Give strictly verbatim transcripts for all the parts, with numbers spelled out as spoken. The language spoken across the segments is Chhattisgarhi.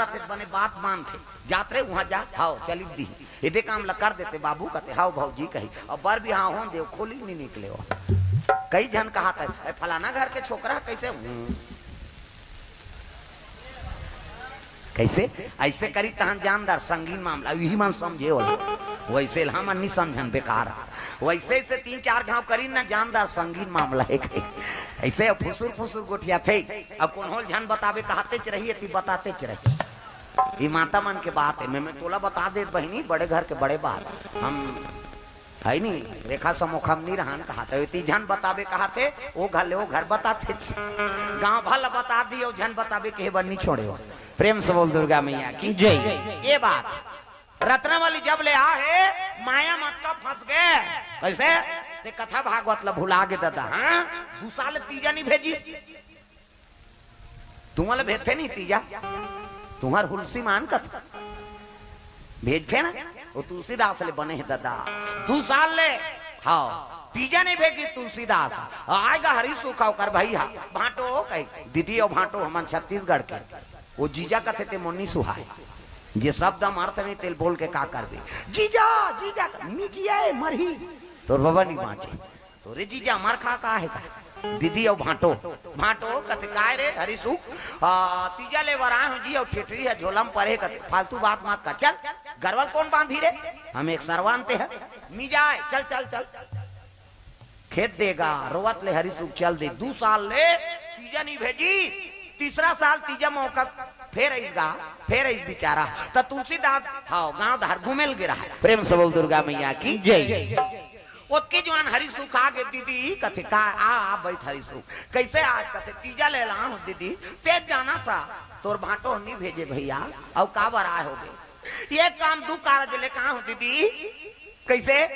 रथे बने बात मानथे। जात रे उहाँ जा, हाव, चलित दी। एदे काम ल कर देते बाबू, कथे, "हाव भौजी," कही। अब बर बिहाव होन देव, खोली नी निकले हो। कई झन कहाथे, "ए, फलाना घर के छोकरा कइसे?" हम्म। कइसे? अइसे करी तहन जानदार संगीन मामला, इही मन समझे होला। वइसे ल हमन नी समझन, बेकार। वइसे, अइसे तीन चार घाव करी न जानदार संगीन मामला हे कही। अइसे फुसुर फुसुर गोठियाथे। अब कोनो ल झन बताबे कहातेच रही, एती बतातेच रही। ई माता मन के बात हे, मैं, मैं तोला बता देत बहिनी, बड़े घर के बड़े बात। हम, हइ नी, रेखा समोखा म नी रहन कहाथे, एती झन बताबे कहाथे, ओ घर ले ओ घर बताथे। गाँव भर ल बता दियो, झन बताबे कहे बर नी छोड़े हो। प्रेम से बोल दुर्गा मैया की जय। ये बात, रत्नावली जब ले आ हे, माया मटका फंस गे। कइसे? ते कथा भागवत ल भुला गे ददा, हाँ? दू साल तीजा नी भेजिस। तुमन ल भेजथे नहीं तीजा, तुंहर हुलसी मान कथे भेजथे ना, वो तुलसीदास ले बने हे ददा। दू साल ले, हाँ, तीजा नहीं भेजी तुलसीदास। आय गा हरी सुखा ओकर भइया, भांटो कही, दीदी अउ भांटो हमन छत्तीसगढ़ के। वो जीजा कथे ते मोर नी सुहाय, जे शब्द म अर्थ नहीं तेल बोल के का करबे? जीजा, जीजा क-, नी जिया ए, मरही, तोर बबा नी बाँचे। तोरे जीजा मर खा का हे का? दीदी अउ भांटो, भांटो कथे, "काय रे हरिसुख, आ, तीजा ले बर आए हो जी, अउ ठेठरी हे झोला म परे," कथे, "फालतू बात मत कर, चल, गरवा ल कोन बांधी रे? हम एक सरवान ते ह, नी जाय, चल, चल, चल।" खेत देगा, रोवत ले हरिसुख चल दे, दू साल ले तीजा नी भेजी, तीसरा साल तीजा मौका फेर अइस गा, फेर अइस बिचारा, त तुलसीदास, हाँ, गाँव धार घूमे ल गे रहा। प्रेम से बोल दुर्गा मैया की जय। ओतके जुवान हरिसुख आ गे, "दीदी," कथे, "का, आ, आ, बइठ हरिसुख।" "कइसे आज?" कथे, "तीजा ले लाहूँ दीदी, ते जाना सा, तोर भांटो नी भेजे भइया, अउ काबर आए होबे?" "ये काम दू कारज ले का हो दीदी।" "कइसे?"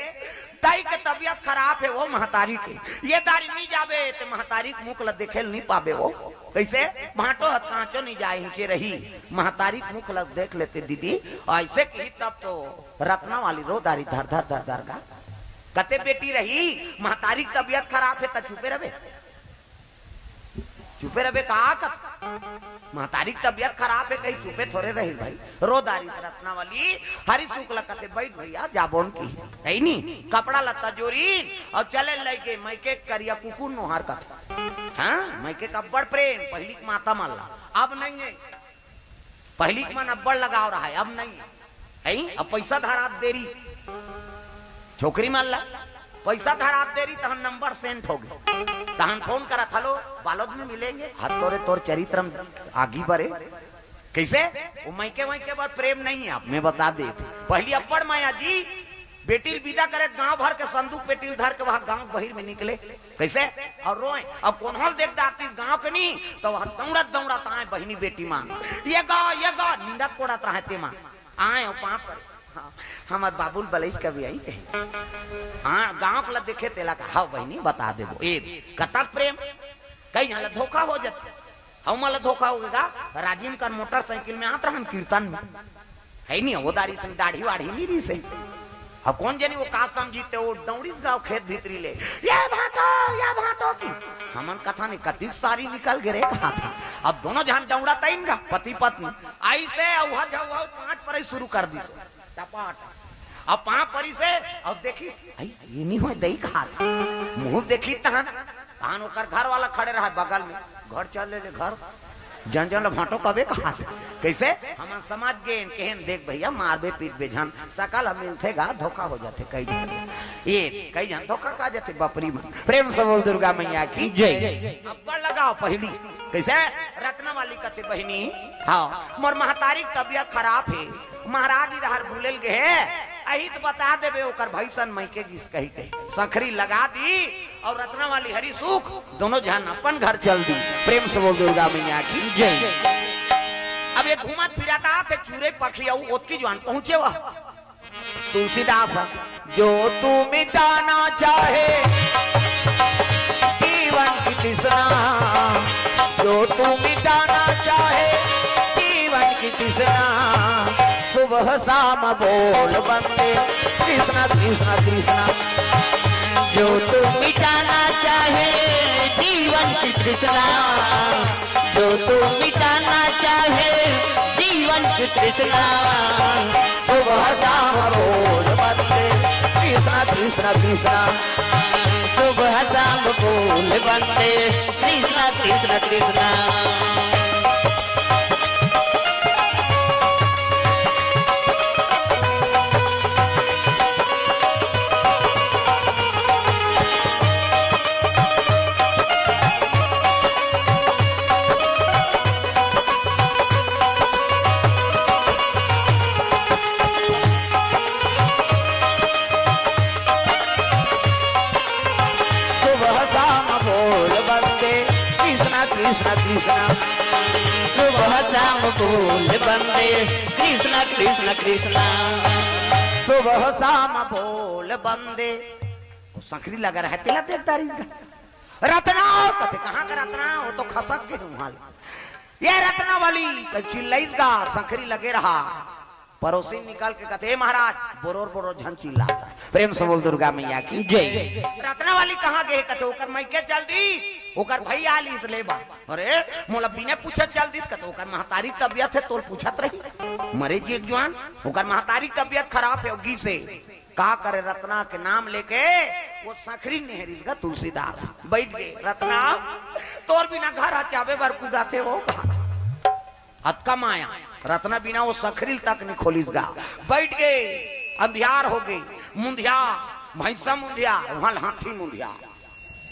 "दाई के तबियत खराब हे, वो महतारी के, ये दारी नी जाबे, ते महतारी के मुख ल देखे ल नी पाबे वो।" "कइसे?" "भांटो ह कांचो नी जाए, हिचे रही, महतारी के मुख ल देख लेते दीदी।" अइसे कही तब तो रत्नावली रो दारी धर धर धर धर गा। कथे बेटी रही, महतारी के तबियत खराब हे त चुपे रबे, चुपे रबे का कथे? महतारी के तबियत खराब हे कही चुपे थोरे रही भाई। रो दारिस रत्नावली, हरिसुख ल कथे, "बइठ भइया, जाबोन की।" हइ नी, कपड़ा लत्ता जोरी अउ चले लइके मइके करिया कुकुर नोहर कथे। हाँ, मइके के अब्बड़ प्रेम, पहिली के माता मन ला, अब नइ हे। पहिली के मन अब्बड़ लगाव रहा हे, अब नइ हे। हइ? अब पइसा धरात देरी। छोकरी मन ला पइसा धरात देरी, तहन नंबर सेंट हो गे। तहन फोन करत, "हेलो, बालोद में मिलेंगे।" हत तोरे तोर चरित्र म आगी बरे। कइसे? वो मइके वइके बर प्रेम नइ हे, अब मैं बता देत। पहिली अब्बड़ मया जी, बेटी ल बिदा करे, गांव भर के संदूक बेटी ल धर के वहां गांव बहिर में निकले। कइसे? अउ रोए। अउ कोनो ल देख डारतिस गांव के नी, त वहां दउड़त दउड़त आए बहिनी बेटी मान। "ये गा, ये गा," निंदत कोड़त रहे ते मान। आए अउ पांव परे। हाँ, हमर बाबू ल बलइस कभी आई कही। हाँ, गांव के ल देखे तेला का, "हाँ बहिनी, बता देबो।" ए, कतक प्रेम, कई झन ल धोखा हो जाथे। हमन ल धोखा हो गे गा, राजिम कर मोटरसाइकिल में आत रहन कीर्तन में। हइ नी, वो दारी संग दाढ़ी वाढ़ी नी रिहिसे। अब कोन जनी वो का समझिस ते वो दउड़िस गा खेत भीतरी ले, "ये भांटो, ये भांटो" की। हमन कथन कतिक सारी निकल गे रे कहाथन। अब दोनों झन दउड़त आइन गा, पति पत्नी। अइसे अउ हज हउ पांव परे शुरू कर दिस। टपाट। अब पांव परिसे, अउ देखिस, "अई, ये नी होय दई" कहाथे। मुंह देखिस तहन, तहन ओकर घर वाला खड़े रहे बगल में। "घर चल ले, ले घर। जन जन ल भांटो कबे" कहाथे। कइसे? हमन समझ गेन, केहेन, "देख भइया, मारबे पीटबे झन, सकल ह मिलथे गा, धोखा हो जाथे कई झन।" ए, कई झन धोखा खा जाथे बपरी मन। प्रेम से बोल दुर्गा मैया की जय। अब्बड़ लगाव पहिली। कइसे? रत्नावली कथे, "बहिनी, हाँ, मोर महतारी के तबियत खराब हे, महाराज इधर बुले ल गे हे, अही त बता देबे ओकर भइसन मइके गिस" कहिके। सखरी लगा दिस अउ रत्नावली हरिसुख दोनों झन अपन घर चल दिस। प्रेम से बोल दुर्गा मैया की जय। अब ये घूमत फिरत आथे चूरे पखिया, ओतकी जुवान पहुंचे वह। तुलसीदास, "जो तू मिटाना चाहे जीवन की तृष्णा, जो तू मिटाना चाहे जीवन की तृष्णा, सुबह शाम बोल वंदे कृष्णा, कृष्णा, कृष्णा।" जो तू मिटाना चाहे जीवन की तृष्णा, जो तू मिटाना चाहे जीवन कृष्णा, सुबह शाम बोल बंदे, कृष्णा कृष्णा कृष्णा। सुबह शाम बोल बंदे, कृष्णा कृष्णा कृष्णा। सुबह शाम बोल बंदे, कृष्णा कृष्णा कृष्णा। सुबह शाम बोल बंदे, कृष्णा कृष्णा कृष्णा। सुबह शाम बोल बंदे। वो संकरी लगा रहा है, तेला देखता रही। रतना, कथे, "कहाँ का रतना?" वो तो खसक के हूँ हाल। "ये रतना वाली," तो चिल्लाइस गा, संकरी लगे रहा। पड़ोसी निकल के कथे, "ए महाराज, बोरोर बोरोर झन चिल्लाता।" प्रेम से बोल दुर्गा मैया की जय। "रतना वाली कहाँ गे?" कथे, "ओकर मइके चल दी, ओकर भई आलिस लेबा।" "अरे, मोला बिना पूछे चल दिस?" कथे, "ओकर महतारी तबियत है, तोल पूछत रही, मरे जी एक जुआन, ओकर महतारी तबियत खराब है, ओगी से।" का करे, रतना के नाम लेके वो संकरी निहरिस गा तुलसीदास। बैठ गे, "रतना, तोर बिना घर ह चाबे बर कूदाथे वो।" अतका माया, रतना बिना वो संकरी तक नहीं खोलिस गा। बैठ गे, अंधियार हो गे, मुंधिया, भैंसा मुंधिया, वहाँ हाथी मुंधिया,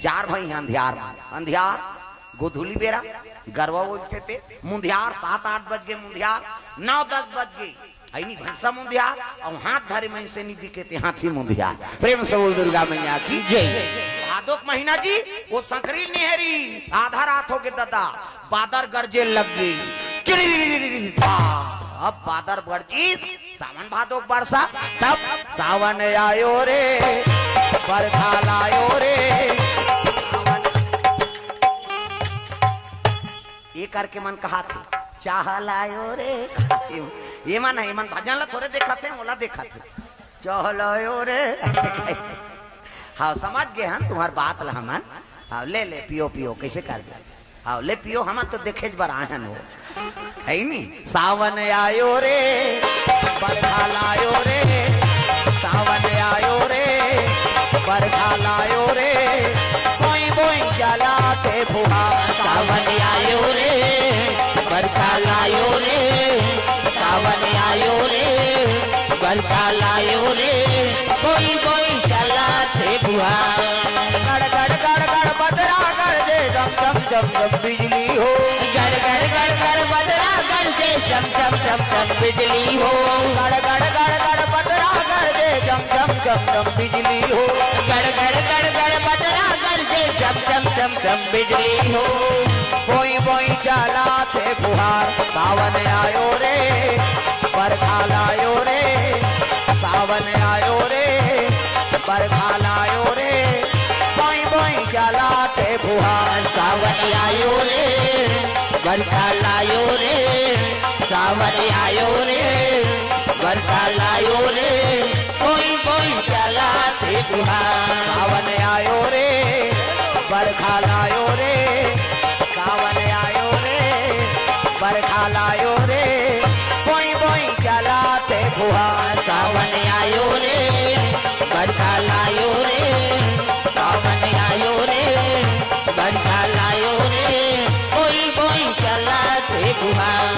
चार भाई हैं अंधियार में। अंधियार, गोधूली बेरा, गरवा बोलथे ते, मुंधियार, सात आठ बज गे, मुंधियार, नौ दस बज गे, अइनी भैंसा मुंधियार, अउ हाथ धरे मइनसे नी दिखे ते हाथी मुंधियार। प्रेम से बोल दुर्गा मैया की जय। भादो के महीना जी, वो संकरी निहरी, आधा रात हो गे ददा, बादर गरजे लग गे। चिड़ी, अब बादर गरजी, सावन भादो के बरसा, तब सावन आयो रे, बरखा लायो रे। ये करके मन कहाथे, "चाह लायो रे।" ये मन है, ये मन भजन ला थोड़े देखाथे, ओला देखाथे, "चाह लायो रे।" हाँ, समझ गे हन तुम्हार बात ला हमन। हाँ, ले, ले, पियो, पियो, कैसे कर दे? हाँ, ले पियो, हमन तो देखे बर आए हन वो। है नी? सावन आयो रे, बरखा लायो रे, सावन आयो रे, बरखा लायो रे, बोई बोई चलाथे फुहार। सावन आयो रे, बरखा लायो रे, सावन आयो रे, बरखा लायो रे, बोई बोई चलाथे फुहार। गड़ गड़ गड़ गड़ बदरा गरजे, चम चम चम चम बिजली हो। गड़ गड़ गड़ गड़ बदरा गरजे, चम चम चम चम बिजली हो। गड़ गड़ गड़ गड़ बदरा गरजे, चम चम चम चम बिजली हो। गड़ गड़ गड़ गड़ बदरा गरजे, चम चम चम चम बिजली हो। बोई बोई चलाथे फुहार, सावन आयो रे, बरखा लायो रे, सावन आयो रे, बरखा लायो रे, बोई बोई चलाथे फुहार। सावन आयो रे, बरखा लायो रे, सावन आयो रे, बरखा लायो रे, बोई बोई चलाथे फुहार। सावन आयो रे, बरखा लायो रे, सावन आयो रे, बरखा लायो रे, बोई बोई चलाथे फुहार। सावन आयो रे, बरखा लायो रे, सावन आयो रे, बरखा लायो रे, बोई बोई चलाथे फुहार।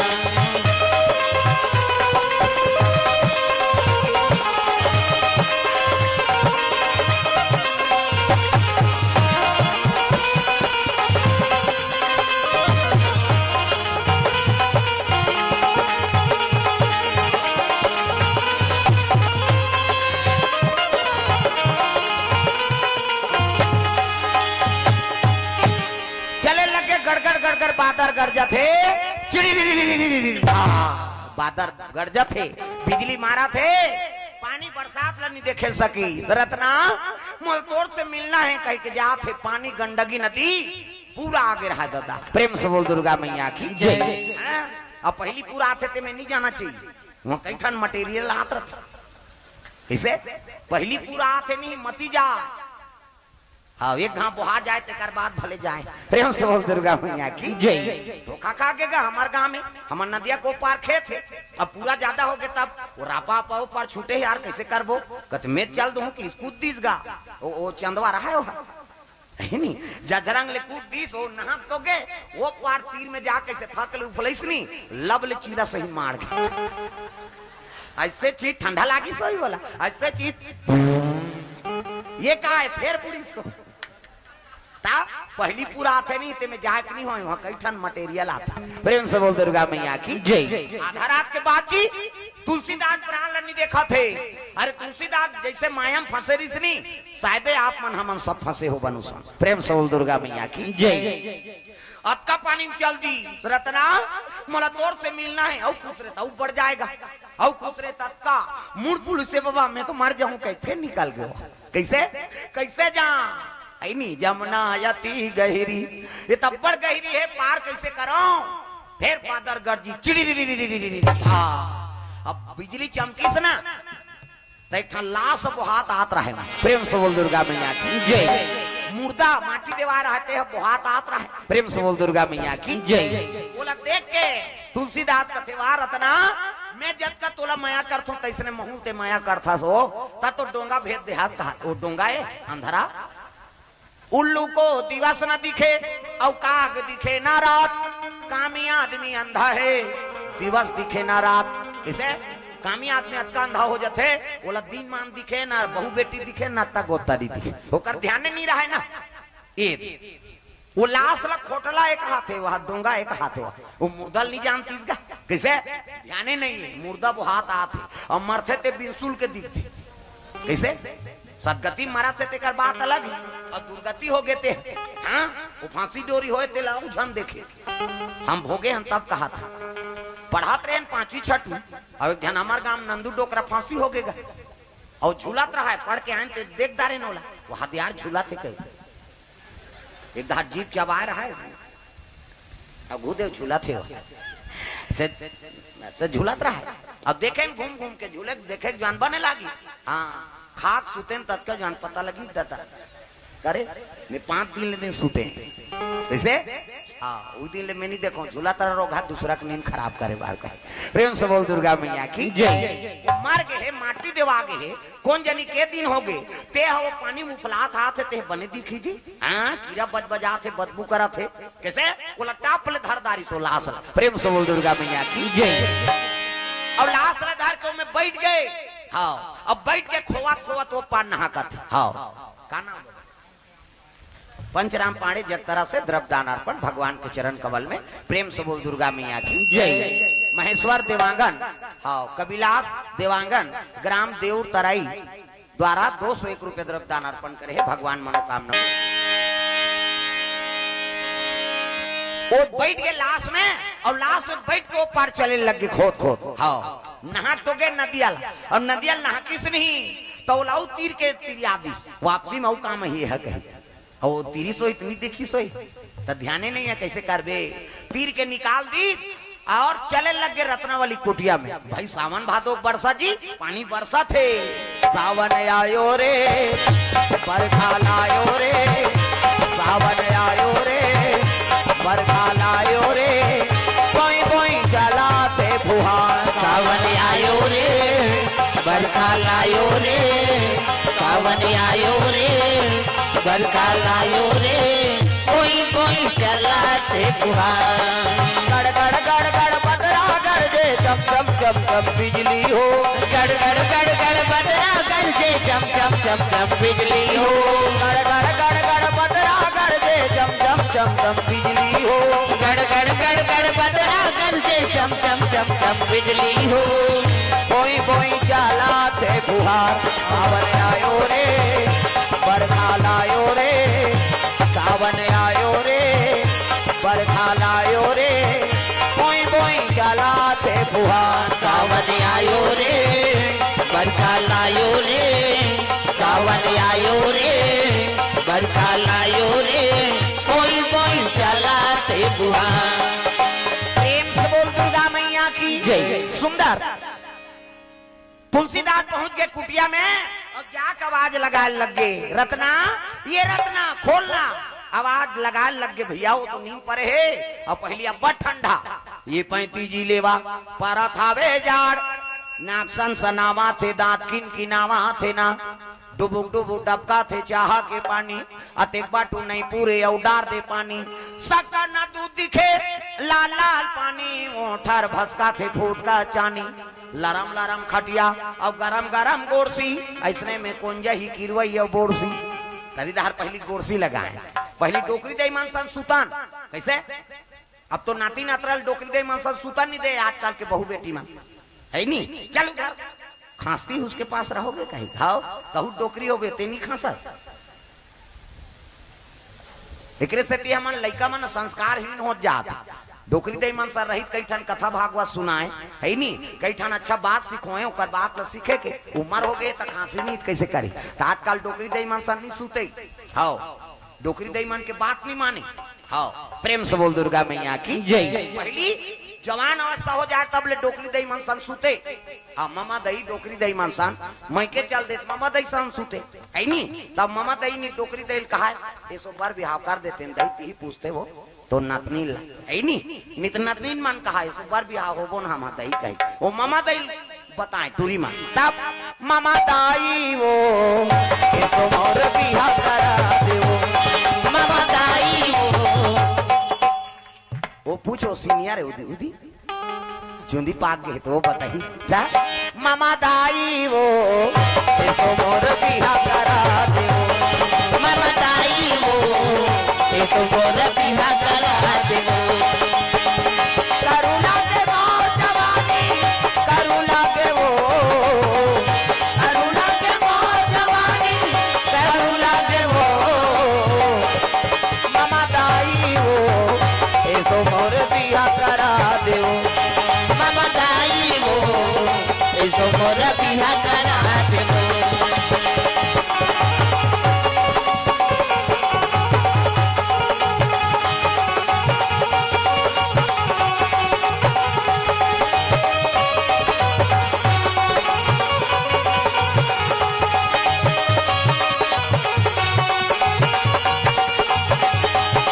चले लगे गड़गड़ गड़गड़ बादर गरजथे, चिड़ी। बादर गरजथे, बिजली मारथे, पानी बरसात ल नी देखे सकी। रतना, मोल तोर से मिलना है कह के जाथे, पानी गंडकी नदी पूरा आगे रहा दादा। प्रेम से बोल दुर्गा मैया की जय। हैं? अब पहली पूरा आथे ते में नहीं जाना चाहिए, वहाँ कई ठन material आत रहथे। कैसे? पहली पूरा आथे नहीं, मती जा। अब एक घांव बोहा जाए, तेकर बाद भले जाए। प्रेम से बोल दुर्गा मैया की जय। धोखा खा के गा हमर गांव में, हमर नदिया को पार खेत हे। अब पूरा जादा हो गे, तब वो रापा पाओ पार छूटे हे यार, कैसे करबो? कत में चल दूं कि कूद दिस गा। ओ, ओ चंदवा रहा है वो, है नी? जजरंग ले कूद दिस, वो नहा तो गे, वो पार तीर में जा कैसे फक ले उफलइस नी, लब ले चीरा सही मार गे। ऐसे चीज ठंडा लागी सोई बोला, ऐसे चीज। ये का है? फेर बुड़ी सो। ता पहली पूरा आथे नहीं, ते में जाए के नहीं होय, वहाँ कई ठन material आथे। प्रेम से बोल दुर्गा मैया की जय। आधा रात के बाद जी तुलसीदास प्राण ल नहीं देखा थे। अरे तुलसीदास जैसे माया में फंसे रहिस नी, शायदे आप मन हमन सब फंसे हो बनु संग। प्रेम से बोल दुर्गा मैया की जय। अतका पानी में चल दी, रतना, मोला तोर से मिलना है, अउ खुसरे त अउ बढ़ जाएगा, अउ खुसरे ततका, मुड़ पुलिस से बाबा, मैं तो मर जाऊं, कह फिर निकल गयो। कैसे? कैसे जा? ऐ नी, जमुना अति गहिरी, ये तब्बड़ गहिरी है, पार कैसे करो? फिर बादर गरजी, चिड़ी री री री री री री। हाँ, अब बिजली चमकीस ना, त एक ठन लाश बोहात आत रहे। प्रेम से बोल दुर्गा मैया की जय। मुर्दा माटी देवा रहते हैं, बोहात आत रहे। प्रेम से बोल दुर्गा मैया की जय। बोला देख के तुलसीदास कथे, "वाह रतना, मैं जतका तोला मया करथों, तैसने महू ते मया करथस हो, त तो डोंगा भेज देहास," कहा। वो डोंगा ए अंधरा, उल्लू को दिवस न दिखे, अउ काग दिखे ना रात। कामी आदमी अंधा है, दिवस दिखे ना रात। इसे कामी आदमी अतका अंधा हो जथे, ओला दिन मान दिखे ना, बहू बेटी दिखे ना, त गोतरी दिखे, ओकर ध्यान नहीं रहे ना। ए, वो लाश ला खोटला एक हाथ है, वह डोंगा एक हाथ है, वो मुर्दा ल नहीं जानतीस गा। कैसे? ध्याने नहीं है, मुर्दा बोहात आत है, अउ मरथे ते बिनसुल के दिखथे। कैसे? सदगति मरत हे तेकर बात अलग हे, अउ दुर्गति हो गे ते, हाँ, वो फांसी डोरी होय तेला अउ झन देखे। हम भोगे हन तब कहा था, पढ़त रहेन पांचवी छठवीं, अउ एक झन हमर गांव नंदू डोकरा फांसी हो गे गा, अउ झूलत रहा है, पढ़ के आएन ते देख डारेन ओला, वो हथियार झूलत हे कहीं, एक धार जीभ चबाए रहा है, अउ घुदेव झूलत हे वो। से, से झूलत रहा है। अब देखेन घूम घूम के झूले, देखे के जान बने लागी। हाँ, खाक सुतेन ततका जान पता लगी दादा। करे, मैं पांच दिन ले नहीं सुते। कैसे? हाँ, उस दिन ले मैं नहीं देखो, झूलत रहा रोगा दूसरा के नींद खराब करे बार का। प्रेम से बोल दुर्गा मैया की जय। मर गे हे, माटी देवा गे हे, कोन जनी के दिन हो गे, ते ह वो पानी में उफलात आत हे, ते बने दिखी जी। हाँ, कीरा बजबजात हे, बदबू करत हे। कैसे? ओला टाप ले धर डारिस वो लाश ला। प्रेम से बोल दुर्गा मैया की जय। अब लाश ला धर के ओमे बैठ गे। हाँ, अब बैठ के खोवत खोवत वो पार नहाकत हे। हाँ, का नाम? पंचराम पांडे जगतरा से द्रव्य दान अर्पण भगवान के चरण कमल में। प्रेम से बोल दुर्गा मैया की जय। महेश्वर देवांगन, हाँ, कविलास देवांगन, ग्राम देउर तराई, द्वारा दो सौ एक रुपये द्रव्य दान अर्पण करे हे, भगवान मनोकामना। वो बैठ गे लाश में, अउ लाश में बैठ के वो पार चले लग गे खोद खोद। हाँ, नहा तो गे नदिया ला, अउ नदिया ला नहाकिस नहीं, त ओला अउ तीर के तिरिया दिस, वापसी में अउ काम ही है कहीं। अउ वो तीरिस होई त नहीं देखिस होई, त ध्याने नहीं है, कैसे करबे? तीर के निकाल दी, अउ चले लग गे रतनावली कुटिया में। भाई सावन भादो के बरसा जी, पानी बरसत हे। सावन आयो रे, बरखा लायो रे, सावन आयो रे, बरखा लायो रे, बोई बोई चलत हे फुहार। सावन आयो रे, बरखा लायो रे, सावन आयो रे, बरखा लायो रे, कोई कोई चलाथे फुहार। गड़ गड़ गड़ गड़ बदरा गरजे, चम चम चम चम बिजली हो। गड़ गड़ गड़ गड़ बदरा गरजे, चम चम चम चम बिजली हो। गड़ गड़ गड़ गड़ बदरा गरजे, चम चम चम चम बिजली हो। गड़ गड़ गड़ गड़ बदरा गरजे, चम चम चम चम बिजली हो। बोई बोई चलाथे फुहार। सावन आयो रे, बरखा लायो रे, सावन आयो रे, बरखा लायो रे, बोई बोई चलाथे फुहार। सावन आयो रे, बरखा लायो रे, सावन आयो रे, बरखा लायो रे, बोई बोई चलाथे फुहार। प्रेम से बोल दुर्गा मैया की जय। सुंदर। तुलसीदास पहुंच गे कुटिया में, अब जाके आवाज लगाए लग गे, "रतना, ये रतना, खोलना।" आवाज लगाए लग गे, भैया, वो तो नींद परे हे। अउ पहिली अब्बड़ ठंडा, ये पैंती जी लेवा, परत हावे जाड़, नाक सनसनावत हे, दांत किनकिनावत हे ना, डुबुक डुबुक टपकत हे चाहा के पानी, अतेक बाटू नइ पूरे अउ डार दे पानी, सक्कर न दूध दिखे, लाल लाल पानी, ओंठर भसकत हे फूट का चानी। लरम लरम खटिया अउ गरम गरम गोरसी, अइसने में कोन जाही किरवई अउ बोरसी। तरी डहर पहिली गोरसी लगाए, पहिली डोकरी दई मन सन सुतन। कइसे? अब तो नाती नतरा ल डोकरी दई मन सन सुतन नइ दे आजकल के बहू बेटी मन, हे नी? चल उधर, खांसती है उसके पास रहोगे कहीं, हव, कहूं डोकरी होगे ते नइ खांसस। एकरे सेती हमन लइका मन संस्कारहीन होत जात हे। डोकरी दई मन सन रहित कई ठन कथा भागवत सुनाए, हे नी? कई ठन अच्छा बात सिखोए, ओकर बात ल सीखे के उमर होगे त खांसी नइ त कइसे करी? त आजकल डोकरी दई मन सन नइ सुते। हव, डोकरी दई मन के बात नइ माने। हव, प्रेम से बोल दुर्गा मैया की जय। पहिली जवान अवस्था हो जाए तब ले डोकरी दई मन सन सुते। हाँ, ममा दई डोकरी दई मन सन, मइके चल देत ममा दई सन सुते। हे नी? तब ममा दई नी डोकरी दई ल कहाय, "एसो बर बिहाव कर देतेन दई, तिही पूछते वो तोर नतनीन ला।" हे नी? नित नतनीन मन कहाय, "एसो बर बिहाव होबो न ममा दई," कही। ओ ममा दई ल बताए टूरी मन। तब ममा दई वो, "एसो मोर बिहाव करा देवो।" ममा दई वो। वो पूछो सीनियर हे, उदी, उदी। चुंदी पाक गे त वो बताही। जा, ममा दई वो, "एसो मोर बिहाव करा देवो।" ममा दई वो, "एसो मोर बिहाव करा देवो।" करुणा के मोर जवानी, करुणा के वो, करुणा के मोर जवानी, करुणा के वो। ममा दई वो, "एसो मोर बिहाव करा देवो।" ममा दई वो, "एसो मोर बिहाव करा देवो।"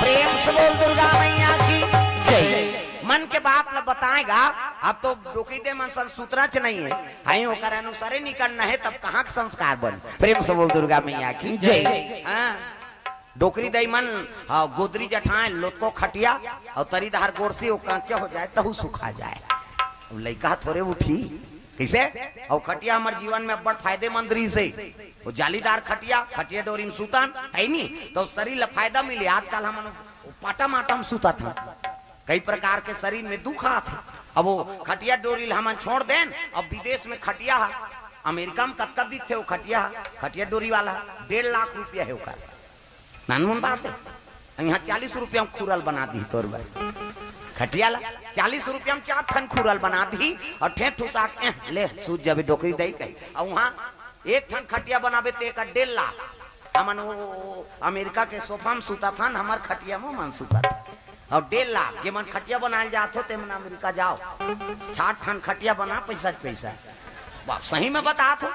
प्रेम से बोल दुर्गा मैया की जय। मन के बात ल बताए गा, अब तो डोकरी दई मन सन सुतरच नइ हे, हई ओकर अनुसारे निकलना हे, तब कहाँ के संस्कार बन। प्रेम से बोल दुर्गा मैया की जय। हाँ, डोकरी दई मन, हाँ, गोदरी जठाए, लोतको खटिया, अउ तरी डहर गोरसी, ओ कांचा हो जाए, तहू सुखा जाए। अब लइका थोरे उठी, कइसे? अउ खटिया हमर जीवन में अब्बड़ फायदेमंद रहिस हे। वो जालीदार खटिया, खटिया डोरी में सुतन, हे नी? त शरीर ल फायदा मिले। आजकल हमन पाटा माटा में सुतत हन। कई प्रकार के शरीर में दुख आत हे। अब वो खटिया डोरी ल हमन छोड़ देन, अब विदेश में खटिया ह, अमेरिका में कतका बिकथे वो खटिया ह, खटिया डोरी वाला ह, डेढ़ लाख रुपया हे ओकर। नानमुन बात हे। इहाँ चालीस रुपया में खुरल बना दिही तोर बर। खटिया ला चालीस रुपया में चार ठन खुरल बना दिही अउ ठेठ ठुसा के, "एह, ले, सूत जाबे डोकरी दई," कही। अउ उहाँ एक ठन खटिया बनाबे ते का डेढ़ लाख। हमन वो अमेरिका के सोफा में सुतत हन, हमर खटिया में मन सुतत हे। अउ डेढ़ लाख, जेमन खटिया बनाए ल जात हो, तेमन अमेरिका जाओ। साठ ठन खटिया बना, पइसा के पइसा। बाप सही में बतात हो।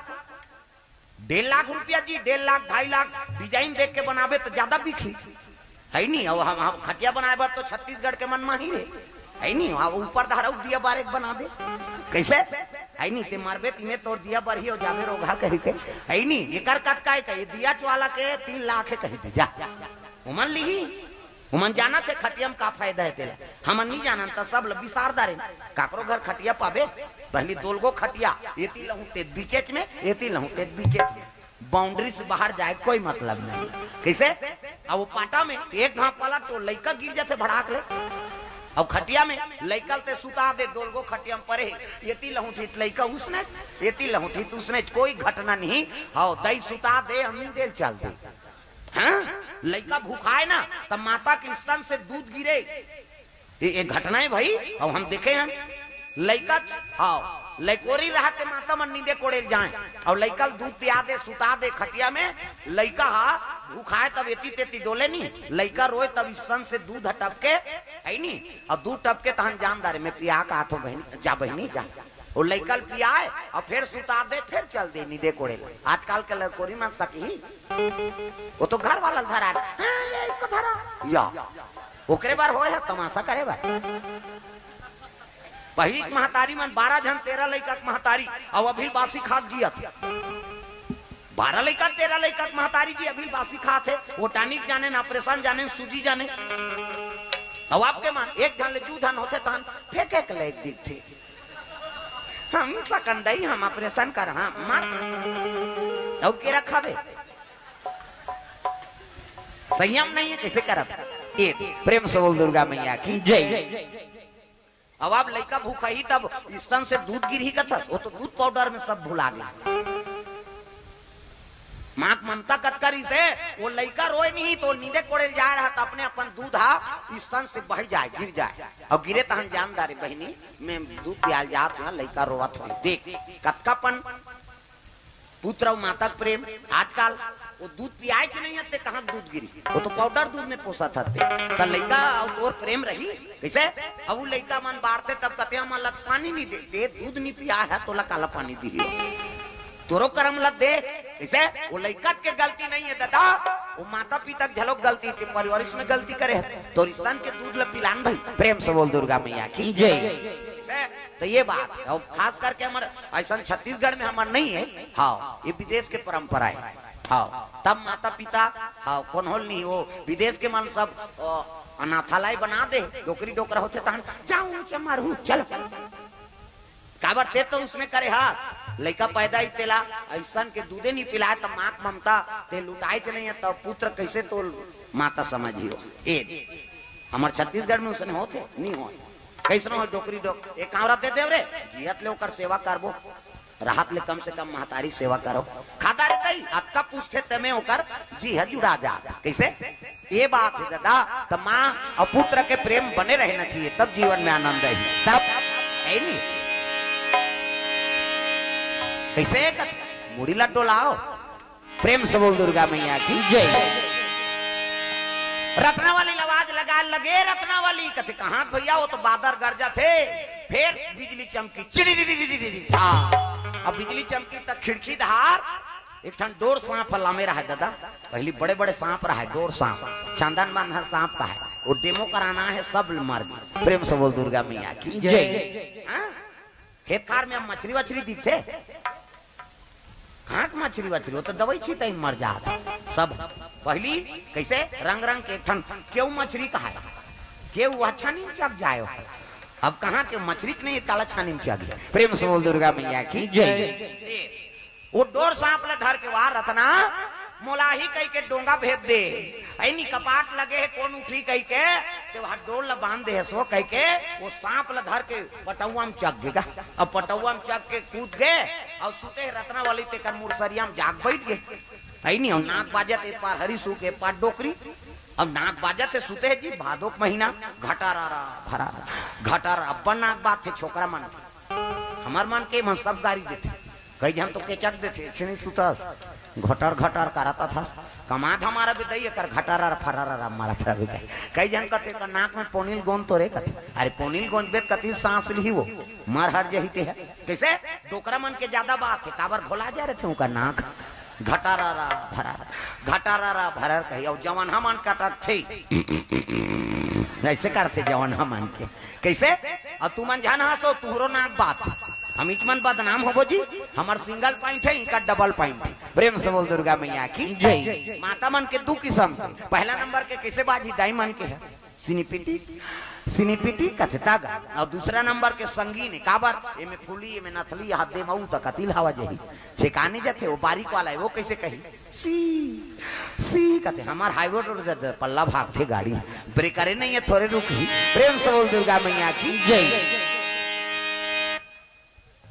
डेढ़ लाख रुपया जी, डेढ़ लाख, ढाई लाख design देख के बनाबे त जादा बिकही, हे नी? अब हम, हम खटिया बनाए बर तो छत्तीसगढ़ के मन माहिर हे, हे नी? अब ऊपर डहर अउ दिया बार एक बना दे, कइसे? हे नी? ते मरबे तिमे तोर दिया बरही अउ जाबे रोगहा कहिके, हे नी? एकर कतका हे कही, दिया वाला के तीन लाख हे कही दे, जा, ओमन लिही। ओमन जानत हे खटिया म का फायदा हे तेला, हमन नइ जानन त सब ल बिसार डारेन। काकरो घर खटिया पाबे, पहिली दोलगो खटिया, एती लहूं तेत बीचेच में, एती लहूं तेत बीचेच में, boundary से बाहर जाए कोई मतलब नहीं। कइसे? अब वो पाटा में एक घांव पलट तो लइका गिर जाथे भड़ाक ले। अब खटिया में लइका ल ते सुता दे, दोलगो खटिया में परे हे, एती लहूं ठित लइका उसने, एती लहूं ठित उसने, कोई घटना नहीं। हव, दई सुता दे, हम नींदे ल चल दे। हाँ? लइका भुखाए ना, त माता के स्तन से दूध गिरे। ये, ये घटना हे भाई, अउ हम देखे हन। लइका, हाँ, लइकोरी रहत हे, माता मन नींदे कोड़े ल जाए, अउ लइका ल दूध पिया दे, सुता दे खटिया में, लइका हा भुखाए तब एती तेती डोले नी, लइका रोए तब स्तन से दूध ह टपके, हे नी, अउ दूध टपके तहन जान डारे, मैं पिया के आथों बहिनी, जा बहिनी जा। वो लइका ल पियाए अउ फेर सुता दे, फेर चल दे नींदे कोड़े ला। आजकल के लड़कोरी मन सकही, वो तो घर वाला ल धरा, हाँ, ये इसको धरा, या ओकरे बर होय हे तमाशा करे बर। पहिली के महतारी मन बारह झन, तेरह लइका के महतारी, अउ अभी बासी खा के जियत हे। बारह लइका, तेरह लइका के महतारी जी अभी बासी खात हे, वो टॉनिक जाने न, ऑपरेशन जाने न, सूजी जाने। अउ आपके मन एक झन ले दू झन होथे तहन फेंके के लायक दिखथे। हम सकन दई, हम ऑपरेशन कर, हाँ, मार। अउ के रखाबे? संयम नहीं हे, कइसे करत? ये प्रेम से बोल दुर्गा मैया की जय। अब आप लइका भूखाही तब स्तन से दूध गिरही कथस, वो तो दूध पाउडर में सब भुला गे। माँ के ममता कतका रहिसे, वो लइका रोय नहीं तो नींदे कोड़े ल जाय रहा त अपने अपन दूध हा स्तन से बह जाय, गिर जाय। अउ गिरे तहन जान डारे बहिनी, मैं दूध पियाल जात हंव, लइका रोवत होही। देख कतका पन पुत्र अउ माता के प्रेम। आजकल वो दूध पियाय के नहीं हे, ते कहाँ दूध गिरी, वो तो पाउडर दूध में पोसत हते। त लइका अउ तोर प्रेम रही कइसे? अब वो लइका मन बाढ़थे तब कथे हमन ला पानी नहीं दे, ते दूध नहीं पियाय हे, तोला काला पानी दिही? तोरो करम ला दे। कइसे? वो लइका के गलती नहीं हे दादा, वो माता पिता के घलोक गलती हे, ते परिवारिश में गलती करे हे। तोर स्तन के दूध ला पिलान भाई, प्रेम से बोल दुर्गा मैया की जय। कइसे? त ये बात हे। अउ खास करके हमर अइसन छत्तीसगढ़ में हमर नहीं हे। हाँ, ये विदेश के परंपरा हे। हाँ, तब माता पिता, हाँ, कोन होल नहीं, वो विदेश के मन सब, ओ, अनाथालय बना दे, डोकरी डोकरा होथे तहन, जाओ उनसे मारू, चलो। काबर ते तो उसने करे हा, लइका पैदा ही तेला स्तन के दूधे नहीं पिलाय, त माँ के ममता ते लुटाय च नहीं हे, त पुत्र कइसे तो माता समझियो? ए, हमर छत्तीसगढ़ में उसने होथे, नहीं होय। कइसनो होय, डोकरी डोक-, एक कांवरा दे देव रे, जियत ले ओकर सेवा करबो, राहत ले कम से कम महतारी के सेवा करो। खाता रे तई, अतका पूछथे तेमे ओकर जी ह जुड़ा जात। कइसे? ये बात हे दादा, त माँ अउ पुत्र के प्रेम बने रहना चाहिए, तब जीवन में आनंद हे। तब हे नहीं। कइसे कथ-, मुड़ी ला डोलाओ। प्रेम से बोल दुर्गा मैया की जय। रत्नावली ल आवाज लगाय लगे, रत्नावली कथे, "कहाँ भैया, वो तो बादर गरजत हे, फेर बिजली चमकी, चिड़ी।" हाँ, अब बिजली चमकी त खिड़की धार एक ठन डोर सांप ह लामे रहय दादा। पहिली बड़े-बड़े सांप रहय, डोर सांप, चंदन बंधा सांप कहय, वो डेमो कराना हे, सब मर गे। प्रेम से बोल दुर्गा मैया की जय। हाँ? खेत खार में अब मछरी वछरी दिखथे? कहाँ के मछरी वछरी, वो तो दवाई छींटे में मर जात। सब पहिली कइसे रंग रंग के ठन केऊ मछरी कहय, केऊ वह छानी में चघ जाय। अब कहाँ के मछरी के नहीं, काला छानी में चघ जाय। प्रेम से बोल दुर्गा मैया की जय। वो डोर सांप ल धर के, "वाह रतना, मोला ही कहि के डोंगा भेज दे, अइनी कपाट लगे हे, कोन उठी?" कहि के, ते वहाँ डोर ल बांध दे हे सो कहि के, वो सांप ल धर के पटौवा में चघ गे गा। अब पटौवा में चघ के कूद गे, अउ सुते हे रत्नावली तेकर मुरसरिया में जाग बैठ गे। अइनी, अउ नाक बाजत हे पार हरी सूख, हे पार डोकरी। अब नाक बाजत हे, सुते हे जी, भादो के महीना, घटारा रा, भरारा, घटारा, अब्बड़ नाक बाजथे छोकरा मन के। हमर मन के मन सब गारी देथे। कई झन तो केचक देथे, "अइसने सुतस, घटर घटर करत हस, कमा धमा रबे दई, एकर घटर अर फरर अर मारत रबे दई।" कई झन कथे, "एकर नाक में पोनील गोंद तो रे," कथे। अरे पोनील गोंद बेत कतिल सांस लिही वो, मर हर जही ते है। कइसे? डोकरा मन के जादा बात हे, काबर घोला जा रथे ओकर नाक। घटर अर फरर, घटर अर फरर कही, अउ जवन हमन कटत थे, अइसे करथे जवन हमन के। कइसे? अउ तुमन झन हंसो, तुहरो नाक बात। हम इच मन बदनाम होबो जी, हमर सिंगल पॉइंट हे, इनका डबल पॉइंट हे। प्रेम से बोल दुर्गा मैया की जय। माता मन के दू किसम के, पहला नंबर के कइसे बाजी दाई मन के हे, सिनीपिटी, सिनीपिटी कथे तागा, अउ दूसरा नंबर के संगीन हे, काबर एमे फूली, एमे नथली, हाथ दे मऊ त कतिल हवा जही, छेकाने जथे, वो बारीक वाला हे, वो कइसे कही? सी, सी कथे, हमर हाईवे रोड दे, दे, पल्ला भागथे गाड़ी, ब्रेकरे नहीं हे, थोरे रुकही। प्रेम से बोल दुर्गा मैया की जय।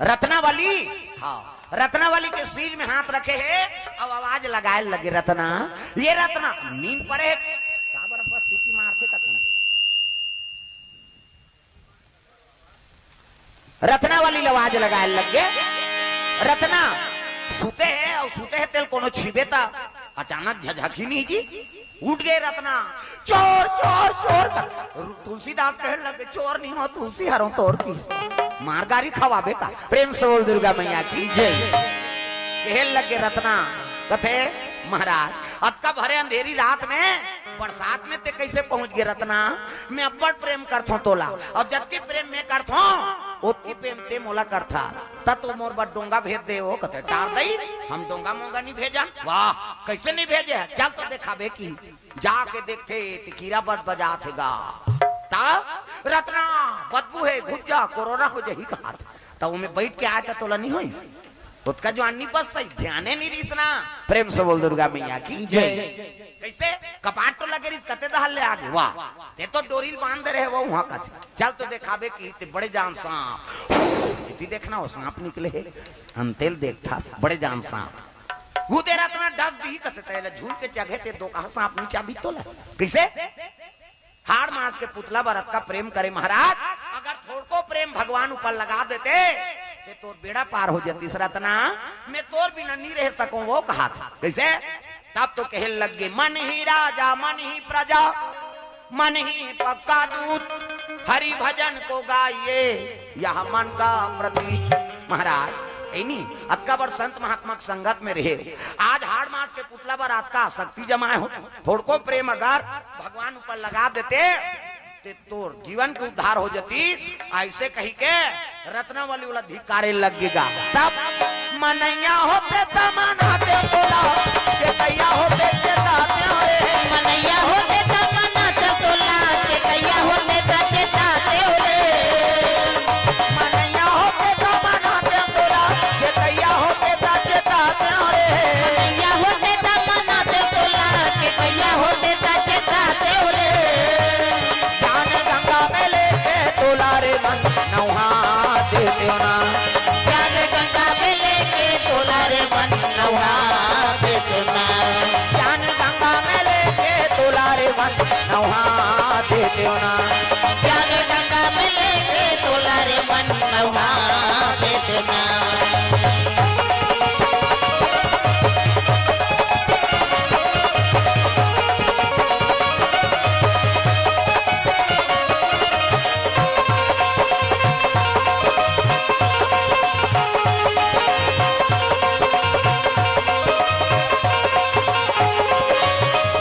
रत्नावली, हाँ, रत्नावली के सीज में हाथ रखे हे, अब आवाज लगाए लगे, "रत्ना, ये रत्ना, नींद परे हे।" काबर बस सीटी मारथे कथे। रत्नावली ल आवाज लगाए लग गे, "रत्ना, सुते हे, अउ सुते हे तेल कोनो छीबे त अचानक झझकही नहीं जी।" उठ गे रतना, "चोर, चोर, चोर।" तुलसीदास कहे लगे, "चोर नहीं हो, तुलसी हरों तोर की।" मार गारी खवाबे का। प्रेम से बोल दुर्गा मैया की जय। कहे लगे रतना, कथे, "महाराज, अतका भरे अंधेरी रात में, बरसात में ते कैसे पहुंच गे रतना? मैं अब्बड़ प्रेम करथों तोला, और जतके प्रेम मैं करथों, ओतके प्रेम ते मोला करथा। त तो मोर बर डोंगा भेज दे।" ओ कथे, "टार दई, हम डोंगा मोंगा नहीं भेजन।" "वाह, कैसे नहीं भेजे है? चल तो देखाबे की।" जाके देखथे, त कीरा बट बजात हे गा। त रतना, "बदबू हे, घुस जा, कोरोना हो जाही," कहात। त ओमे बैठ के आय त तोला नहीं होइस। ओतका जुआन नहीं बस सही, ध्याने नहीं रिहिस ना। प्रेम से बोल दुर्गा मैया की जय। कैसे? कपाट तो लगे रिहिस, कते दहल ले आगे, "वाह, ते तो डोरी ल बांध दे रहे वो वहां का थे। चल तो देखाबे की ते बड़े जान सांप।" इति देखना हो सांप निकले हे, हम तेल देखथा, बड़े जान सांप। वो दे रतना डस दी कथे, तेला झूल के चघे ते दो कहा सांप नीचा भी तोला। कैसे? हाड़ मांस के पुतला बर अतका प्रेम करे महाराज, अगर थोड़को प्रेम भगवान ऊपर लगा देते, ते तोर बेड़ा पार हो जातिस रतना, मैं तोर बिना नहीं रह सकूं, वो कहात। कैसे? तब तो कहे लग गे, "मन ही राजा, मन ही प्रजा, मन ही पक्का दूत, हरि भजन को गाइए, यह मन का प्रतीक।" महाराज, ऐनी अतका बड़ संत महात्मा के संगत में रहे, आज हाड़ मांस के पुतला बर अतका शक्ति जमाए हो, थोड़को प्रेम अगर भगवान ऊपर लगा देते, ते तोर जीवन के उद्धार हो जातिस। ऐसे कही के रत्नावली वाला धिक्कारे लग गे गा। तब मनैया होते त मनाते तोला, चेतैया होते चेताते रे। मनैया होते त मनाते तोला, चेतैया होते त चेताते रे। मनैया होते त मनाते तोला, चेतैया होते त चेताते रे। मनैया होते त मनाते तोला, चेतैया होते त चेताते रे। ज्ञान गंगा में लेके तोला रे मन नहा देते हो ना। ज्ञान गंगा में लेके तोला रे मन नहा देते हो ना। ज्ञान गंगा में लेके तोला रे मन नहा देते हो ना। ज्ञान गंगा में लेके तोला रे मन नहा देते हो ना।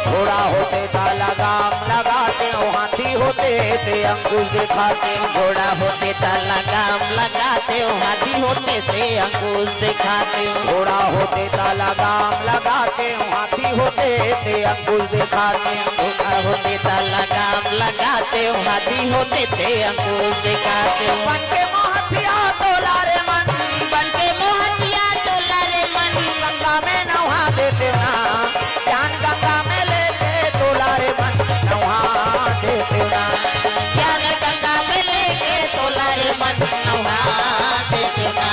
घोड़ा होते त लगाम लगाते हो, हाथी होते ते अंकुश दिखाते हो। घोड़ा होते त लगाम लगाते हो, हाथी होते ते अंकुश दिखाते हो। घोड़ा होते त लगाम लगाते हो, हाथी होते ते अंकुश दिखाते हो। घोड़ा होते त लगाम लगाते हो, हाथी होते ते अंकुश दिखाते हो। बन के मोहतिया तोला रे मन, बन के मोहतिया तोला रे मन, गंगा में नहा देते ना। ज्ञान गंगा में लेके तोला रे मन नहा देते ना। ज्ञान गंगा में लेके तोला रे मन नहा देते ना।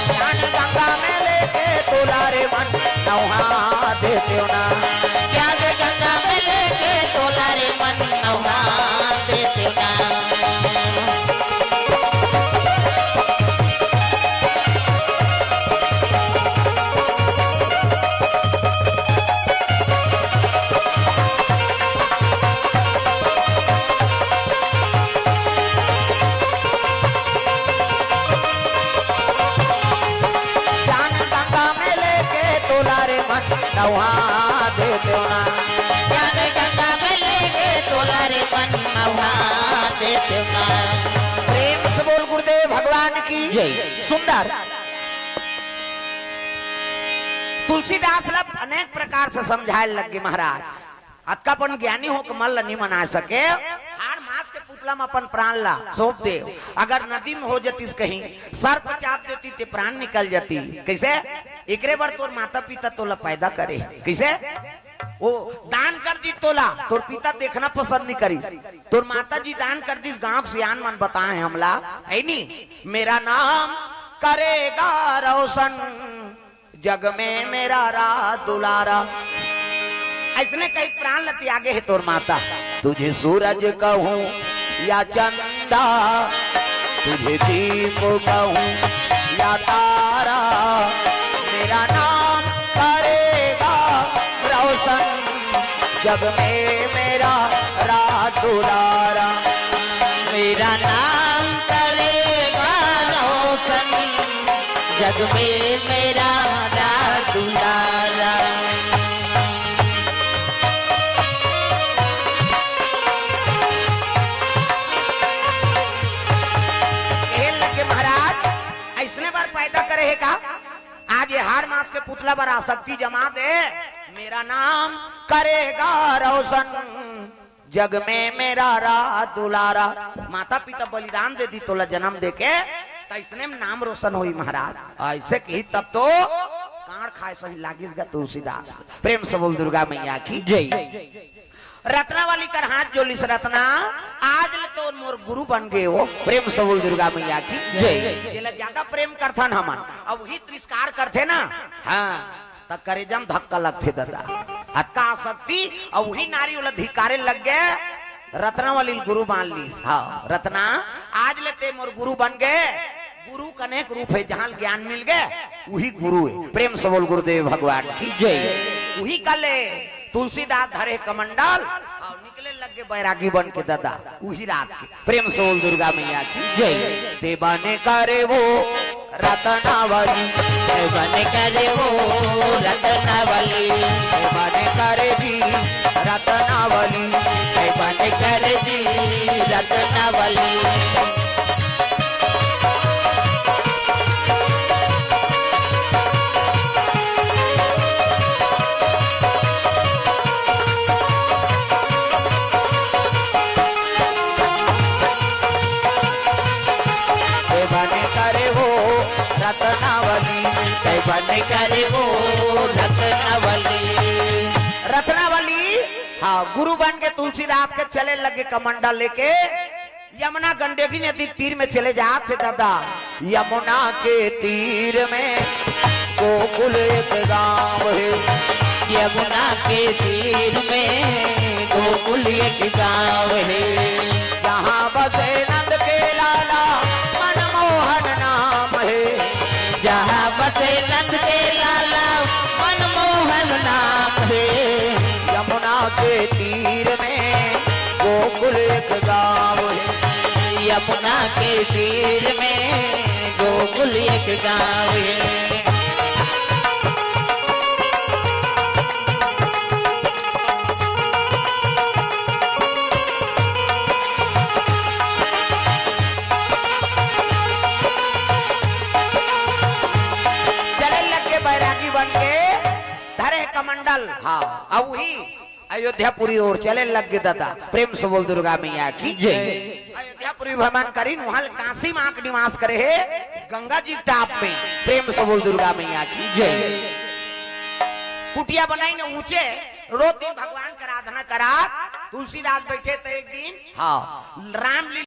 ज्ञान गंगा में लेके तोला रे मन नहा देते ना। ज्ञान गंगा में लेके तोला रे मन नहा देते ना। ज्ञान गंगा में लेके तोला रे मन नहा देते ना। ज्ञान गंगा में लेके तोला रे मन नहा देते ना। प्रेम से बोल गुरुदेव भगवान की जय। सुंदर। तुलसीदास ला अनेक प्रकार से समझाए लग गे महाराज। अतका अपन ज्ञानी हो के मन ला नहीं मना सके। हाड़ मांस के पुतला में अपन प्राण ला सौंप दे। अगर नदी में हो जातिस कहीं, सर्प चाप देती ते प्राण निकल जाती। कैसे? एकरे बर तोर माता पिता तोला पैदा करे। कैसे? वो दान कर दी तोला, तोर पिता देखना पसंद नहीं करी। तोर माता जी दान कर दिस, गांव के सियान मन बताए हमला, है नी? मेरा नाम करेगा रोशन, जग में मेरा रा दुलारा। ऐसने कई प्राण ल त्यागे हे तोर माता। तुझे सूरज कहूँ या चंदा, तुझे दीप कहूँ या तारा, मेरा नाम करेगा रोशन, जग में मेरा राज दुलारा, मेरा नाम करेगा रोशन, जग में मेरा राज दुलारा। कहे लगे महाराज, अइसने बर पैदा करे हे का? आज ये हाड़ मांस के पुतला बर आसक्ति जमा दे, मेरा नाम करेगा रोशन, जग में मेरा राज दुलारा। माता पिता बलिदान दे दी तोला जन्म दे के, त अइसने में नाम रोशन होई महाराज। अइसे कही तब तो कांड़ खाए सही लागिस गा तुलसीदास। प्रेम से बोल दुर्गा मैया की जय। रत्नावली कर हाथ जोलिस, रत्ना, आज ले तो मोर गुरु बन गे हो। प्रेम से बोल दुर्गा मैया की जय। जेला ज्यादा प्रेम करथन हमन, अब वही तिरस्कार करथे ना, हाँ, त करेजा म धक्का लगथे ददा। अतका आसक्ति, अउ वही नारी ओला धिक्कारे लग गे, रत्नावली ल गुरु मान लीस। हाँ, रत्ना, आज ले ते मोर गुरु बन गे। गुरु के अनेक रूप हे, जहाँ ल ज्ञान मिल गे, वही गुरु हे। प्रेम से बोल गुरुदेव भगवान की जय। वही कले तुलसीदास धरे कमंडल, अउ निकले लग गे बैरागी बन के ददा, वही रात के। प्रेम से बोल दुर्गा मैया की जय। ते बने करे वो रत्नावली, ते बने करे वो रत्नावली, ते बने करे जी रत्नावली, ते बने करे जी रत्नावली। ते बने करे वो रत्नावली, ते बने करे वो रत्नावली। रत्नावली, हाँ, गुरु बन के तुलसीदास के चले लगे कमंडल लेके। यमुना गंडकी नदी के तीर में चले जात हे ददा। यमुना के तीर में गोकुल एक गाँव हे। यमुना के तीर में गोकुल एक गाँव हे। जहाँ बसे नंद के लाला मनमोहन नाम हे। जहाँ बसे नंद के लाला मनमोहन नाम हे। यमुना के तीर में गोकुल एक गाँव हे। यमुना के तीर में गोकुल एक गाँव हे। चले लग गे बैरागी बन के, धरे कमंडल। हाँ। अउ वही अयोध्यापुरी ओर चले लग गे ददा। प्रेम से बोल दुर्गा मैया की जय। अयोध्यापुरी भ्रमण करिन, वहां ले काशी माँ के निवास करे हे गंगा जी के टाप में। प्रेम से बोल दुर्गा मैया की जय। कुटिया बनाइन ऊंचे, रोज दिन भगवान के आराधना करा। तुलसीदास बैठे त एक दिन हाँ। रामलीला